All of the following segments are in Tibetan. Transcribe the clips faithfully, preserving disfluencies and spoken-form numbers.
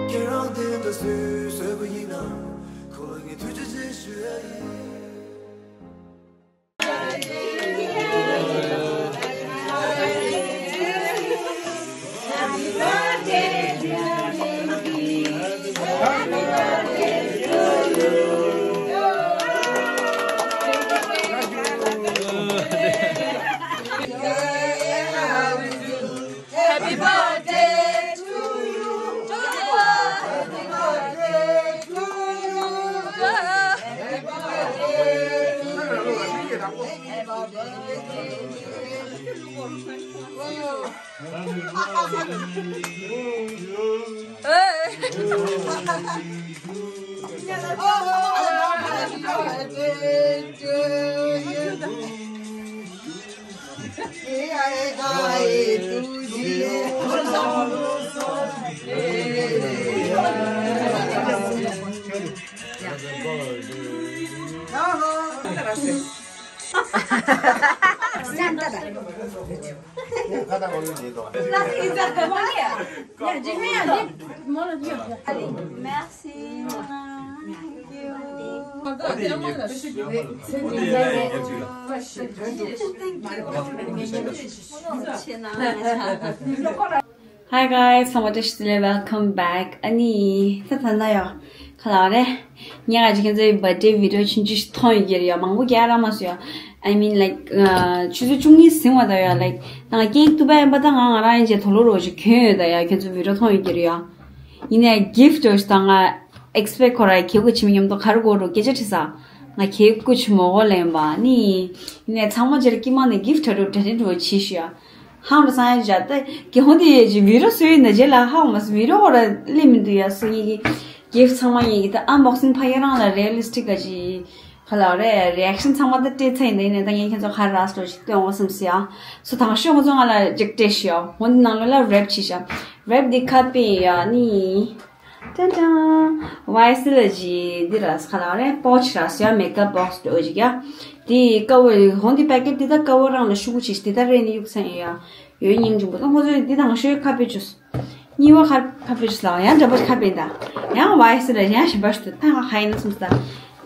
ཁྱེད་རང་དེ་འདྲ་བཟོས་བཟོས་པ་ཡིན་ན། ཁོ་ལ་ངས་ཐུགས་རྗེ་ཆེ་ཞུ་ཡ་ཡིན། Happy birthday to you. Happy birthday to you. Happy birthday to you. Hey. Merci, maman. Thank you. Thank you. Hi guys, ཚང་མ་བཀྲ་ཤིས་བདེ་ལེགས། welcome back. ཨ་ནི་ད་ད་ད་ཡོ་ཁ་ལག་རེད། ཉེ་ག་ཅིག་ཁྱེད་ཚོའི་བར་ཌེ་བི་ཌི་ཡོ་ཆུང་ཆུང་ཞིག་མཐོང་ཡོད་ཀྱི་རེད་ཡ། མང་པོ་རྒྱག་རག་མ་སོང་ཡ། I mean, like, ཆུ་ཚོད་བཅུ་གཉིས་ཟིན་པ་དང་ཡ། like, ད་ང་རྐྱེན་ཐུབ་པ་ཡིན་པ་དང་ང་ང་རང་ཡིན་ཅེས་དོ་ལོ་རོ་ཞིག་གྱོན་ཡོད་ད་ཡ། ཁྱེད་ཚོ་བི་ཌི་ཡོ་མཐོང་ཡོད་ཀྱི་རེད་ཡ། ཡིན་ནའི་གིཕ་ཊི་འོ་ཞིག་དང་ང་ཨེག་སི་པེག་ཁོ་ར་གྱེས་སྒོ་ཕྱི་མི་མཉམ་དུ་ག་རེ་དགོས་རུ་སྐད་ཆ་དྲིས་ས། ང་གྱེས་སྒོ་ཕྱི་མོ་གོ་ལེན་པ་ནི། ཡིན་ནའི་ཚང་མ་རྗེས་ལ་སྐྱིད་མ་ནས་གིཕ་ཊི་ད་དུ་གྲ་སྒྲིག་འགྲོ་བྱེད་ཤི་ཡ། ཧང་ར་སང་ཡ་ཇ་ད་གི་ཧོན་དེ་ཡས་ཇི་བི་རོ་སོས་ཡིན་ད་རྗེས་ལ་ཧང་མ་སོ་བི་རོ་ཧོ་ར་ལེ་མི་འདུག་ཡ། སོ་ངེད་ཀྱི་གིཕ་ཊི་ཚང་མ་ངེད་ཀྱི་ད་ཨན་བོག་སིང་ཕ་ཡ་རང་ལ་རི་ཡ་ལི་སི་ཊིག་ག་ཅི་ག་ལ་རེད། རི་ཨེག་ཤན་ཚང་མ་ད་སྤྲད་ཚར་ཡིན་ད། ཡིན་ནའི་ད་ངས་ཁྱེད་ཚོ་ཁ་ར་སོ་ཞིག་སྟོན་འོ་བསམ་སི་ཡ། སོ་དང་ཤོས་ཁོ་ཚོ་ང་ལ་ཅིག་སྤྲད་ཤི་ཡ། ཧོན་དེ་ནང་ལོ་ལ་རེབ་བྱེད་ཤ། རེབ་དེ་ཁ་པེ་ཡ་ནི། ཏན་ཏན། ཝའི་སི་ལ་ཇི་འདི་ར་ས་ཁ་ལ་རེ་པོ་ཆི་ར་སི་ཡ་མེ་ཀབ་བོག་སི་འོ་ཅིག་ཡ། དེ་ཀ་བོ་ཧོན་དེ་པེ་ཀེ་ཊི་དེ་ད་ཀ་བོ་རང་ལ་ཤུ་གུ་ཆི་དེ་ད་རེ་ནི་ཡུག་ཚན་ཡ། ཡོད་སྙིང་རྗེ་མོ་ད་ཁོ་ཚོས་འདི་དང་ཤོས་ཁ་པེ་ཅུས། གཉིས་པ་ཁ་ཁ་པེ་ཅུས་ལ་ཡང་འདྲ་པོ་ཁ་པེ་ད། ཡང་ཝའི་སི་ལ་ཡང་ཞིམ་པ་ཞིག་ཏུ་ད་ང་ཧ་ཡིན་ན་སོང་ས།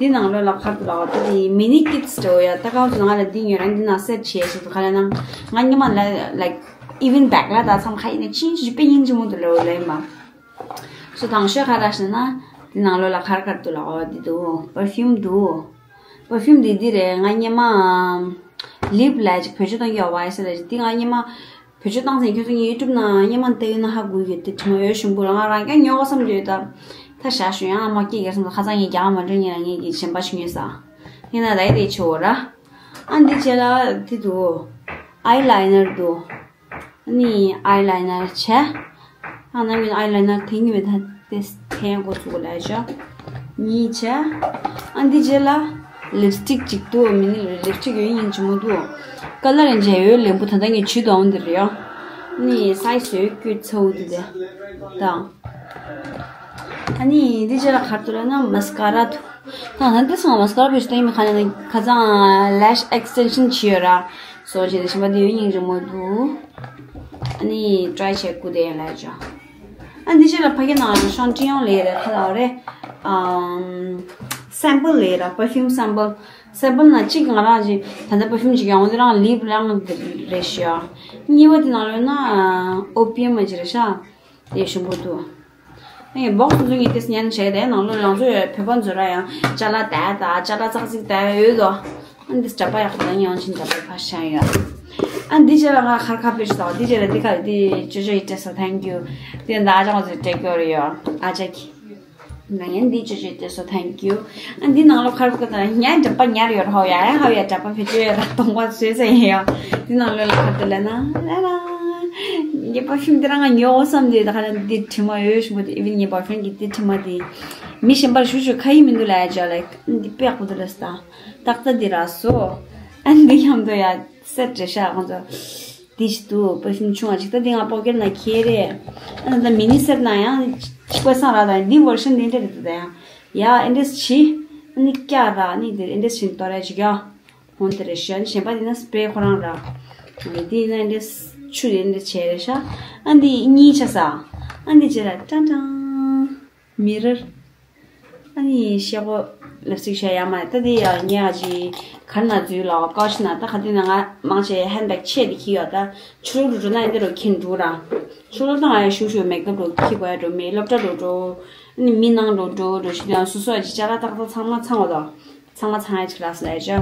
འདི་ནང་ལོ་ལ་ཁར་དུ་ལ་བ་ད་དེ་མི་ནི་ཀིད་སི་འོ་ཡ། ད་ཀ་བོ་ཚོ་ང་ལ་འདི་ཉོ་རང་འདི་ནང་སེ་ཊི་བྱས་ཤིག་ཏུ་ཁ་ལ་ནང་ང་ཉི་མ་ལ་like even back ལ་ད་ཚང་ཁ་ཡིན་ན་ཅིན་ཅི་པེ་སྙིང་རྗེ་མོ་དུ་ལོ་ལ་ཡིན་པ། སོ་དང་ཤོས་ཁ་ར་ཤི་ན། འདི་ནང་ལོ་ལ་ཁར་ཁར་དུ་ལ་འོ་འདི་འདུག་པར་ཕིའུམ་འདུག་པར་ཕིའུམ་འདི་འདི་རེད། ང་སྔོན་མ་ལིབ་ལ་ཅིག་བེད་སྤྱོད་གཏོང་གི་ཡོད་པ་ཡིན་ས་རེད། འདི་ང་སྔོན་མ་བེད་སྤྱོད་བཏང་ཚེ་ཁྱོད་ཚོ་ངའི་ཡུ་ཊུབ་ནང་སྔོན་མ་བལྟས་ཡོད་ན་ཧ་གོ་ཡོད། དེ་དྲི་མ་ཡོད་ཞིམ་པོ་ལ་ང་རང་ཀྱང་ཉོ་དགོས་བསམ་གྱི་ཡོད། ད་ད་ཤ་ཞུ་ཡང་མ་སྐྱེས་ཡོད་བསམ། ཁ་སང་ངས་རྒྱག་མ་འགྲོ་ཉིན་ལ་ངས་ཀྱི་ཞིམ་པ་ཞིག་ཉོས་ས། ཡིན་ན་ད་ཡི་དེ་ཆེ་བོ་ར། ཨ་འདི་རྗེས་ལ་འདི་འདུག་ཨའི་ལའི་ནར་འདུག་ཨ་ནི་ཨའི་ལའི་ནར་བྱས། ཨ་ནམ་ཡིན་ཨའི་ལའི་ནར་དེ་ཉིད་མེད་ད་དེ་འཐེན་འགོ་ཚུགས་ལ་བྱ། གཉིས་བྱས། ཨ་འདི་རྗེས་ལ་ལིབ་སི་ཊིག་ཅིག་འདུག་མི་ནི་ལིབ་སི་ཊིག་ཡོད་སྙིང་རྗེ་མོ་འདུག་ཀ་ལར་ཡང་འཇལ་ཡོད་ལེན་པོ་ད་ལྟ་ངས་བྱུས་དོང་འདིར་ཡོད། ཨ་ནི་སའི་ཛི་ཡོད་སྐྱུ་ཚ་བོ་འདི་དེ་དང་། ཨ་ནི་འདི་རྗེས་ལ་ག་རེ་འདུག་ལབ་ན་མ་སི་ཀ་ར་འདུག་ད་ང་འདི་ཚང་མ་སྐར་བེད་སྤྱོད་ཡིན་མིན་ཁ་ནས་ཁ་སང་ལེ་ཤི་ཨེག་སི་ཊེན་ཤན་བྱས་ཡོད་ར། སོ་བྱས་ནས་ཞིམ་པ་འདི་ཡོད་སྙིང་རྗེ་མོ་འདུག་ཨ་ནི་ཊི་རའི་བྱས་སྐུ་དེ་ཡན་ལ་ཅོ། ཨ་འདི་ཕྱིར་ལ་ཕ་གི་ནང་ཤོན་ཏི་ཡོང་ལས་རེད་ཁ་ལ་རེད། ཨམ། སེམ་པལ་ལས་ར་པར་ཕིའུམ་སེམ་པལ། སེམ་པལ་ནང་གཅིག་ང་རང་ཅིག་ད་ལྟ་པར་ཕིའུམ་ཅིག་ཡོང་འདི་རང་ལིབ་རང་རེད་ཤག་གཉིས་པ་དེ་ནང་ལོས་ན་ཨོ་པི་ཡམ་མ་ཅི་རེད་ཤག་དེ་ཞིམ་པོ་འདུག་ཨེ་བོག་སི་ཚོ་ངས་ཏེས་ཉན་བྱས་ཏེ་ནང་ལོ་རང་ཚོ་བོད་པ་ཚོ་ར་ཡང་ཅ་ལག་དལ་དང་ཅ་ལག་ཙག་ཙིག་དལ་ཡོད་དོ། ཨ་འདི་འདྲ་པ་ཡག་པོ་དང་ཡང་ཅིན་འདྲ་པ་ཕ་ཤ་ཡོད། ཨ་འདི་རྗེས་ལ་ང་ཁར་ཁ་པེ་ཤི་དང་འདི་རྗེས་ལ་འདི་ཁ་འདི་ཅོ་ཅོ་ཡི་སྤྲད་སོ་ཐེང་ཀིའུ། འདི་འདི་ཨ་ཅག་ཚོ་སྤྲད་ཀྱི་ཡོད་རེད་ཡོ་ཨ་ཅག་གི། ང་ཡང་འདི་ཅོ་ཅོ་སྤྲད་སོ་ཐེང་ཀིའུ། ཨ་འདི་ནང་ལོ་ཁར་ཁ་དང་ཉ་འདྲ་པ་ཉར་ཡོད་རེད་ཧོ་ཡ་ཡ་ཧོ་ཡ་འདྲ་པ་བེད་སྤྱོད་ཡོད་ར་གཏོང་པ་བཟོས་ས་ཡིན་ཡོ། འདི་ནང་ལོ་ལ་ཁར་དུ་ལ་ན་ལ་ལ། ངའི་པར་ཕིའུམ་འདི་རང་ང་ཉོ་བསམ་དེ་ད་ཁ་ན་འདི་དྲི་མ་ཡོད་ཞུ་བ་དེ་ཨི་ཝན་ངའི་བོའི་ཕྲེན་གྱི་འདི་དྲི་མ་དེ། མི་གཞན་པར་ཞུ་ཞུ་ཁ་ཡི་མི་འདུག་ལ་ཡ་ཅོ་ལ་འདི་དཔེ་ཡག་པོ་འདུག་ལ་སྟ། ཏག་ཏག་འདི་རག་སོ། ཨ་འདི་མཉམ་དུ་ཡ་སེ་ཊི་རེད་ཤག་ཁོང་ཚོ། འདི་ཞིག་འདུག་པར་ཕིའུམ་ཆུང་བ་ཅིག་ད་འདི་ང་པོ་ཀེ་ཊི་ནང་འཁྱེར་རེད། ཨ་ད་མི་ནི་སེ་ཊི་ནང་ཡང་ཅིག་པ་སང་རག་ད་འདི་ཝར་ཤན་འདི་འདྲ་རེད་འདུག་ད་ཡང་། ཡ་ཨེ་འདྲས་བྱི། ཨ་ནི་སྐྱ་རག་ནི་འདི་ཨེ་འདྲས་བྱི་ཏོ་རེ་ཅིག་ཡ། ཧོན་དེ་རེད་ཤག་གཞན་པ་དེ་ན་སི་པེ་རེ་ཁོ་རང་ར། འདི་ཡིན་ན་འདི་ཆུ་དེ་འདི་བྱས་རེད་ཤག་ཨ་འདི་གཉིས་ཆ་ས། ཨ་འདི་བྱས་ལ་ཀྲང་ཀྲང་ མི་རར། ཨ་ནི་ཤེལ་སྒོ་ལབ་སྟེགས་བྱས་ཡ་མ་ད་དེ་ཡ་ངས་ཨ་ཅི་གར་ན་འཛུལ་ལ་ཀའོ་ཆི་ན་ད་ག་དེ་ན་ང་མང་ཆེ་ཧན་བེག་ཆེ་དེ་ཁྱེར་ཡོད། ད་ཆུ་ལོག་རུ་འགྲོ་ན་འདི་རུ་ཁྱེར་འགྲོ་ར། ཆུ་ལོག་ད་ང་ཡ་ཤུ་ཤུ་མེག་ཨབ་རུ་ཁྱེར་དགོས་ཡ་འགྲོ་མེད་སློབ་གྲྭ་རུ་འགྲོ། ཨ་ནི་མི་ནང་རུ་འགྲོ་འགྲོ་ཞུ་དུས་ཡང་སོ་སོ་ཨ་ཅི་ཅ་ལག་ཏག་ཏག་ཚང་མ་ཚང་བ་དང་། ཚང་མ་ཚང་ཡ་ཅིག་ལགས་སོ་ཨེ་ཅོ།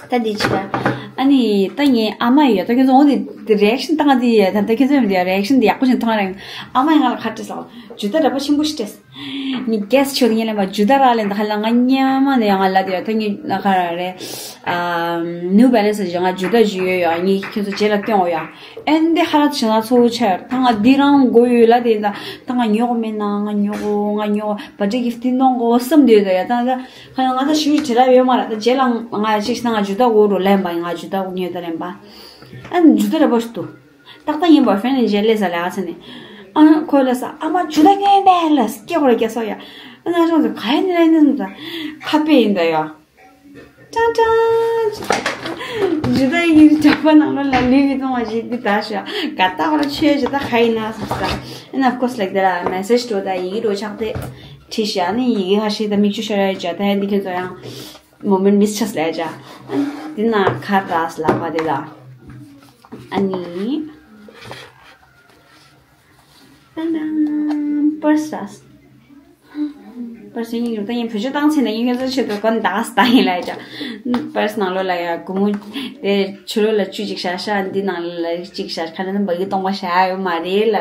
ད་འདི་ཅི་ད། ཨ་ནི་ད་ངའི་ཨ་མ་ཡོད་ད་ཁྱོད་ཚོ་འོ་དེ་རེ་ཨེག་ཤན་བཏང་དེ་ད་ད་ཁྱོད་ཚོ་ཡོད་དེ་རེ་ཨེག་ཤན་དེ་ཡག་པོ་ཞིག་མཐོང་རེད། ཨ་མ་ཡང་ང་ལ་ཁ་བྲལ་སོང་། ཇུ་ད་ར་པ་ཆེན་པོ་ཞིག་སྤྲད། ངས་གེ་སི་ཆོད་ངས་ལེན་པ་ཇུ་ད་ར་ལེན་ད་ཧ་ལ་ང་སྙམ་མ་ནས་ཡང་ང་ལ་དེ་ཡོད་ད་ངས་ལ་ཁ་ར་རེད། ཨ་ནིའུ་བེ་ལན་སི་ཡང་ང་ཇུ་ད་ཞུ་ཡོད་ཡང་ངས་ཁྱོད་ཚོ་རྗེས་ལ་སྟོན་འོ་ཡང་། ཨེ་འདི་ཧ་ལ་ཞེ་ན་ཚོ་ཆེ་ད་ང་འདི་རང་དགོས་ཡོད་ལ་དེ་ད་ད་ང་ཉོ་གོ་མེད་ན་ང་ཉོ་གོ་ང་ཉོ་གོ་བར་ཌེ་གིཕ་ཊི་འདི་གནང་གོ་བསམ་དུས་ད་ཡ་ད་ད། ཁ་ཡང་ང་ད་ཞུ་ཞུ་བྲེལ་ལ་ཡོད་མ་ར་ད་རྗེས་ལ་ང་ཡ་ཅིག་ཤི་ན་ང་ཇུ་ད་འོ་རུ་ལེན་པ་ཡིན་ང་ཇུ་ད་འོ་ཉོས་ད་ལེན་པ། ཨ་ནི་ཇུ་ད་ར་པ་ཞུ་དུ། ཏག་ཏག་ཡིན་པ་ཧྥེན་ནི་རྗེས་ལས་ས་ལ་ཨ་ཚ་ནི། ཨ་ཁོ་ལ་ས་ཨ་མ་ཇུ་ད་ཉོས་པས་ལ་སྐྱེ་ཁོ་ར་སྐྱེ་ས་ཡ། ཨ་ན་ཅང་ཚོ་ག་ཡ་ནི་ར་ནི་ད་ཁ་པེ་ཡིན་ད་ཡ། ཀྲང་ཀྲང་། ཇུ་ད་ཡིན་གྲྭ་པ་ནང་ལོ་ལ་ལུས་ཀྱི་གཏོང་བ་ཞིག་འདི་ད་ཤ་ག་ཏག་ར་ཆོས་ཇུ་ད་ཁ་ཡིན་ན་ས་ས། And of course like that, message to the ཡི་རོ་ཆག་དེ། ཁྲིད་ཤ་ནི་ཡི་གེ་ཧ་ཤི་ད་མིག་ཆུ་ཤ་ར་ཇ་ད་འདི་ཁྱོད་ཚོ་ཡང་མོ་མེན་མིས་ཆགས་ལས་ཇ། འདི་ན་ཁ་ར་ས་ལ་བ་དེ་ལ། ཨ་ནི། ཏན་ཏན། པར་སི་ར་ས། པར་སི་ཡིན་ཡོད་ད་ཡིན་བུ་ཆུ་བཏང་ཚེ་ན་ཡིན་ཁྱོད་ཚོ་ཆེད་དུ་གོན་ད་ས་ད་ཡིན་ལ་ཇ། པར་སི་ནང་ལོ་ལ་ཡ་གུ་མུ་དེ་ཆུ་ལོ་ལ་བཅུ་ཅིག་ཤ་ཤ་འདི་ནང་ལ་ཅིག་ཤ་ཁ་ན་ད་འབའ་གི་གཏོང་བ་ཤ་ཡོད་མ་རེད་ལ།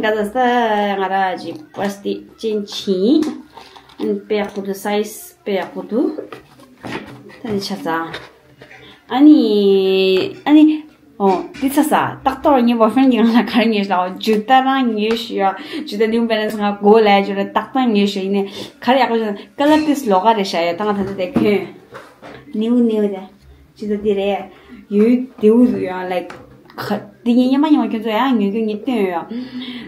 ག་ད་ས་ང་ར་ཇི་པར་སི་དེ་ཅན་ཆིན། དཔེ་ཡག་པོ་འདུག་སའི་ཛི་དཔེ་ཡག་པོ་འདུག་ད་ནི་ཆ་ཚང་། ཨ་ནི། ཨ་ནི། ཨོ། འདི་ཚ་ས། ཏག་ཏོག་ངའི་བོ་ཧྥེན་གྱིས་ང་ལ་ག་རེ་ཉོས་ལ་ཇུ་ད་རང་ཉོས་ཞུ་ཡ། ཇུ་ད་ནིའུ་བེ་ལན་སི་ང་གོ་ལ་ཇུ་ད་ཏག་ཏག་ཉོས་ཞུ་ཡིན་ནས་ག་རེ་ཡག་པོ་ཞུ་ན་ཀ་ལར་ཏིས་ལོག་ག་རེ་ཤ་ཡ་ད་ང་ད་ཚོ་དེ་གོན། ནིའུ་ནིའུ་དེ། ཇུ་ད་འདི་རེད། ཡོད་དེའུ་ཡང་ལའིག་འདི་ངས་སྙེ་མ་སྙེ་མ་ཁྱོད་ཚོ་ཡང་ཉོས་གི་ངས་སྟོན་ཡོད་ཡ།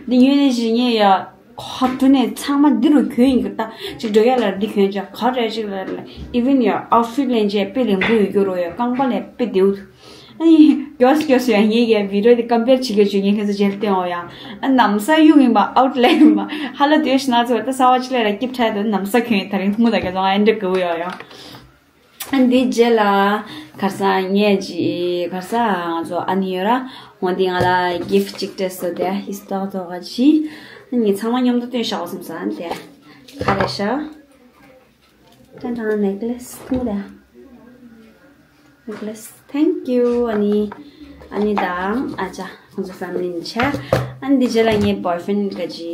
འདི་ཉོས་ནས་ཞིག་ངས་ཡ། ཁ་དྲུ་ནས་ཚང་མ་འདི་རུ་གྱོན་ཡིན་གི་ད་ཅིག་འགྲོ་ཡ་ལ་འདི་གྱོན་ཅག་ག་རེ་ཅིག་ལ་ལ་even your outfit ལན་ཅེ་དཔེ་ལེན་པོ་ཡོད་རྒྱུ་རོ་ཡ་རྐང་པ་ལས་དཔེ་དེའུ། ཨ་ནི་སྐྱོ་སྐྱོ་སུ་ཡ་ངེད་ཀྱི་བི་ཌིའོ་འདི་ཀམ་པེར་བྱེད་ཀྱི་བྱོས་ངེད་ཁྱེད་ཚོ་མཇལ་སྟོན་འོ་ཡ། ཨ་ནམ་ས་གཡུག་ཡིན་པ་ཨའུཊ་ལེ་ཡིན་པ་ཧ་ལ་དུས་ཤི་ན་ཚོ་ད་ས་བ་ཅི་ལས་ར་སྐྱིབ་ཕྲལ་དུ་ནམ་ས་གྱོན་ཡིན་ད་རིང་ཐུང་ད་ག་ཚོ་ང་ཨེ་འདྲ་གི་འུ་ཡ་ཡ། ཨ་འདི་རྗེས་ལ་གར་ས་ངས་ཀྱི་གར་ས་ང་ཚོ་ཨ་ནི་ཡོད་ར་འོ་འདི་ང་ལ་གིཕ་ཅིག་སྤྲད་སོ་དེ་ཧིས་ཏོག་ཏོག་ག་ཅི་ཨ་ནི་ཚང་མ་མཉམ་དུ་སྟོན་ཤག་འོ་སམ་ས་ཨ་ནི་དེ་ག་རེ་ཤག་ཏན་ཏན་ནེག་ལེ་སི་ཐུང་དེ་ནེག་ལེ་སི་thank you ཨ་ནི་ཨ་ནི་དང་ཨ་ཅག་ཁོང་ཚོ་ཕེ་མི་ལི་ནི་ཆ། ཨ་ནི་འདི་རྗེས་ལ་ངའི་བོའི་ཕེ་རེན་ག་ཅི་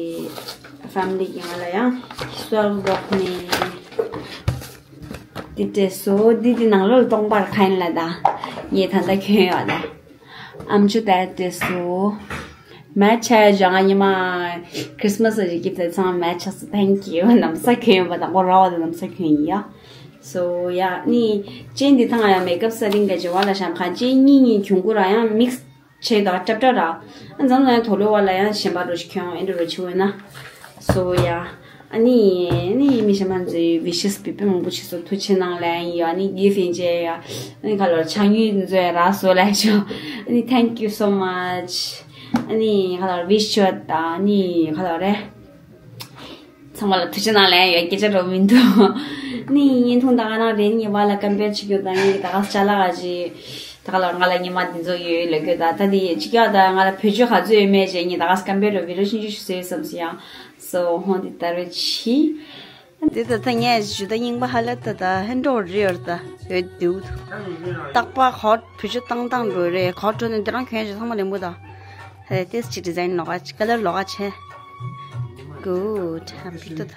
ཕེ་མི་ལི་གི་ང་ལ་ཡང་ཧིས་ཏོག་ཏོག་ནས། འདི་སྤྲད་སོ། འདི་འདི་ནང་ལོགས་ལ་སྟོང་པར་ཁ་ཡིན་ལ་ད། ངས་ད་ལྟ་གྱོན་ཡོད་ད། ཨམ་ཅོག་དེ་སྤྲད་སོ། མེ་ཆ་ཡ་ཇོ་ང་ཉི་མ་ཁྲིས་མས་ཟེར་གྱི་དེ་ཚང་མེ་ཆ་སོ། thank you ནམ་ས་གྱོན་ཡོད་པ་དང་པོ་རོ་བ་དང་ནམ་ས་གྱོན་ཡིན་ཡ། སོ་ཡ་ནི་ཅན་འདི་ཐང་ཡ་མེག་ཨབ་སེ་ཊིང་ག་ཅི་བ་ལ་ཤམ་ཁ་ཅན་གཉིས་གཉིས་གྱོན་གུ་ར་ཡང་མིག་སི། ཆེ་དང་སྐྲ་སྐྲ་ར། ཨ་འཛམ་གླིང་དོ་ལོ་བ་ལ་ཡང་གཞན་པ་རུ་ཞིག་ཁྱོད་ཨེ་འདྲ་རུ་ཆེ་བས་ན། སོ་ཡ། ཨ་ནི་ཨ་ནི་མི་གཞན་མ་ཚོས་ཝི་ཤེས་པི་པི་མང་པོ་བྱེད་སོ། ཐུགས་ཆེ་གནང་ལན་ཡོད། ཨ་ནི་གིཕ་ཡིན་ཅེ་ཡ། ཨ་ནི་ཁ་ལོར་ཆང་ཉུལ་མཛོད་ར་སོ་ལ་ཆོ། ཨ་ནི་thank you so much ཨ་ནི་ཁ་ལོར་ཝི་ཤ་ཆོ་ད་ཨ་ནི་ཁ་ལོར་རེ། ཚང་མ་ལ་ཐུགས་ཆེ་གནང་ལན་ཡོད། སྐད་ཆ་རོ་མི་འདུག་ནི་བརྙན་ཐུང་ད་ག་ནང་རེད། ངའི་བ་ལ་ཀམ་པེར་བྱེད་རྒྱུ་དང་ངའི་ད་ག་ས་ཅ་ལག་ག་ཅི། ད་ག་ལ་ང་ལ་ཉི་མ་འདི་ཚོ་ཡོད་ལ་རྒྱུ་ད་ད་འདི་ཅི་ཀྱག་ད་ང་ལ་བེད་སྤྱོད་ག་ཚོད་ཡོད་མེད་ཅེས་ངའི་ད་ག་ས་ཀམ་པེར་རོ་བི་རོ་ཤིན་ཅུ་ཞུ་སོ་ཡོད་བསམ་སི་ཡང་། སོ་ཧོན་འདི་ད་རོ་ཆི། འདི་ད་ད་ངས་ཞུ་ད་རྙིང་པ་ཧ་ལ་ད་ད་ཧན་འགྲོ་རི་ཡོར་ད་ཡོད་དུ། རྟག་པ་གོ་བེད་སྤྱོད་བཏང་བཏང་འགྲོ་རེད། གོ་འགྲོ་ནས་འདི་རང་གྱོན་ཞིག་ཚང་མ་ལེན་པོ་ད། ཧེ་ཏེས་ཅི་ཌི་ཛའིན་ལོག་ག་ཅི་ཀ་ལར་ལོག་ག་ཆེ། གུཌ་ཧམ་པི་ཏུ་ད།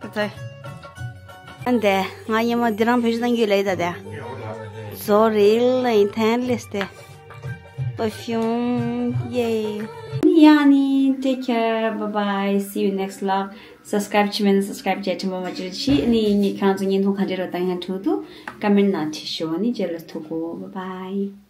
ད་ད། ཨན་དེ་ང་ཉི་མ་འདི་རང་བེད་སྤྱོད་གཏང་རྒྱུ་ལས་ད་དེ། ཛོ་རིལ་ལ་ཨིན་ཐན་ལེས་ཏེ། པར་ཕིའུམ་ཡེ། ཡ་ནི་take care bye bye see you next vlog subscribe བྱེད་མེད་ན་སབ་སི་ཀ་རའིབ་བྱས་དྲན་པ་མ་བརྗེད་རོགས་གྱིས། ནི་ངས་ཁྱེད་རང་ཚོ་བརྙན་ཐུང་ག་འདྲ་རོ་ད་ཡང་ཐུག་ཏུ་ཀ་མེན་ན་བྲིས་ཤོག་ནི་རྗེས་ལ་ཐུག་གོ bye bye